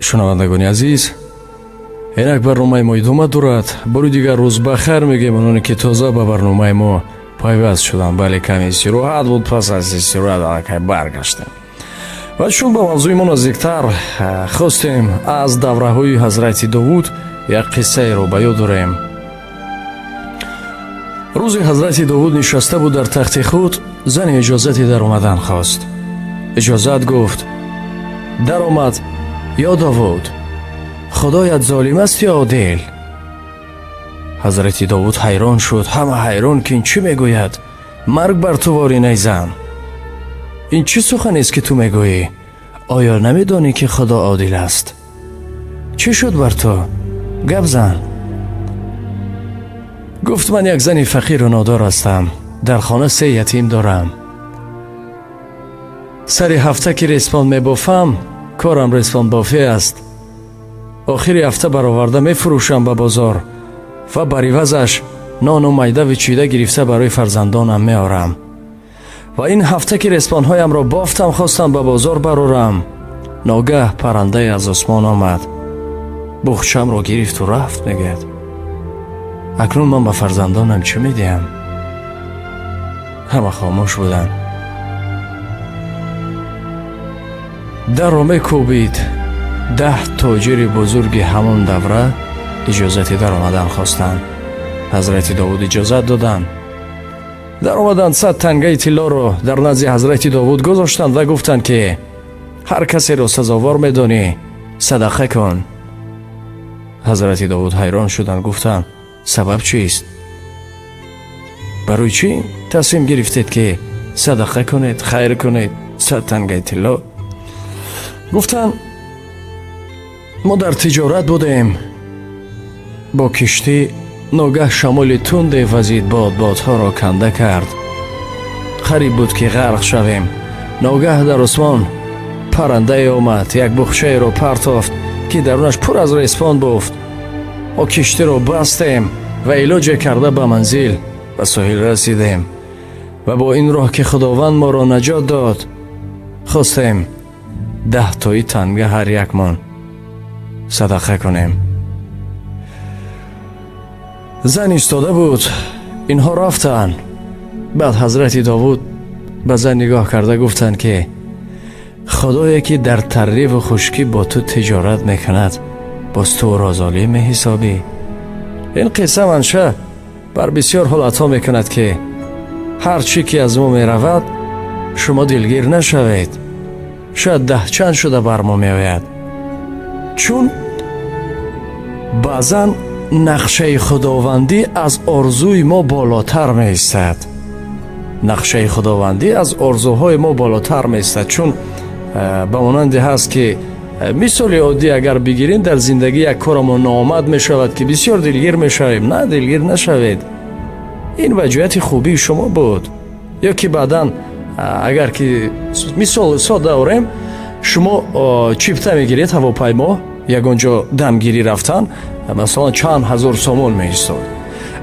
Шунавандагони азиз, инак барномаи мо идома дорад. Бори дигар рӯз бахайр мегӯем ононе, ки тоза ба барномаи мо пайваст шуданд. Бале, каме истироҳат буд, пас аз истироҳат аллакай баргаштем ва чун ба мавзӯи мо наздиктар хостем, аз давраҳои ҳазрати Довуд як қиссаеро ба ёд дорем. Рӯзе ҳазрати Довуд нишаста буд дар тахти худ. Зане иҷозати даромадан хост. Иҷозат гуфт, даромад. Ё Довуд, Худоят золим аст ё одил? Ҳазрати Довуд ҳайрон шуд, ҳама ҳайрон, ки ин чӣ мегӯяд. Марг бар ту, воринай зан, ин чӣ суханест, ки ту мегӯӣ? Оё намедонӣ, ки Худо одил аст? Чӣ шуд бар ту? Гап зан. Гуфт: ман як зани фақиру нодор ҳастам, дар хона се ятим дорам. Сари ҳафта ки респон мебофам, корам респонбофӣ аст, охири ҳафта бароварда мефурӯшам ба бозор ва бар ивазаш нону майдаву чида гирифта барои фарзандонам меорам. Ва ин ҳафта ки респонҳоямро бофтам, хостам ба бозор барорам, ногаҳ паррандае аз осмон омад, буғчамро гирифту рафт. Мегӯяд: акнун ман ба фарзандонам чӣ медиҳам? Ҳама хомӯш буданд. Дарро мекӯбид. 10 тоҷири бузурги ҳамон давра иҷозати даромадан хостанд. Ҳазрати Довуд иҷозат доданд. Даромаданд, 100 тангаи тиллоро дар назди ҳазрати Довуд гузоштанд ва гуфтанд, ки ҳар касеро сазовор медонӣ, садақа кун. Ҳазрати Довуд ҳайрон шуданд, гуфтанд: сабаб чист? Барои чӣ тасмим гирифтед, ки садақа кунед, хайр кунед 100 тангаи тилло? Гуфтанд: мо дар тиҷорат будем бо киштӣ, ногаҳ шамоли тунде вазид, бод бодҳоро канда кард, қариб буд, ки ғарқ шавем. Ногаҳ дар осмон паррандае омад, як буғчаеро партофт, ки дарунаш пур аз респон буд. Мо киштиро бастем ва илоҷе карда ба манзил, ба соҳил расидем ва бо ин роҳ, ки Худованд моро наҷот дод, хостем 10 тои танга ҳар якмон садақа кунем. Зан истода буд, инҳо рафтанд. Баъд ҳазрати Довуд ба зан нигоҳ карда гуфтанд, ки Худое, ки дар тарриву хушкӣ бо ту тиҷорат мекунад, боз ту ӯро золим меҳисобӣ? Ин қисса манша бар бисёр ҳолатҳо мекунад, ки ҳар чӣ ки аз мо меравад, шумо дилгир нашавед, шояд даҳчанд шуда бар мо меояд, чун баъзан нақшаи худовандӣ аз орзуи мо болотар меистад. Нақшаи худовандӣ аз орзуҳои мо болотар меистад, чун ба монанде ҳаст, ки мисоли оддӣ агар бигирем, дар зиндагӣ як корамон ноомад мешавад, ки бисёр дилгир мешавем. На, дилгир нашавед, ин ба ҷиҳати хубии шумо буд. Ё ки баъдан агар ки мисол сода орем, шумо чипта мегиред ҳавопаймо, ягон ҷо дамгирӣ рафтан, масалан, чанд ҳазор сомон меистод,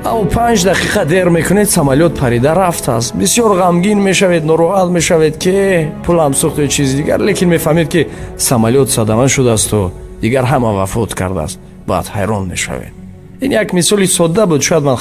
аммо 5 дақиқа дер мекунед, самолёт парида рафтааст. Бисёр ғамгин мешавед, нороҳат мешавед, ки пулам сӯхт ё чизи дигар, лекин мефаҳмед, ки самолёт садама шудаасту дигар ҳама вафот кардааст. Баъд ҳайрон мешавед. Ин як мисоли содда буд, шояд ман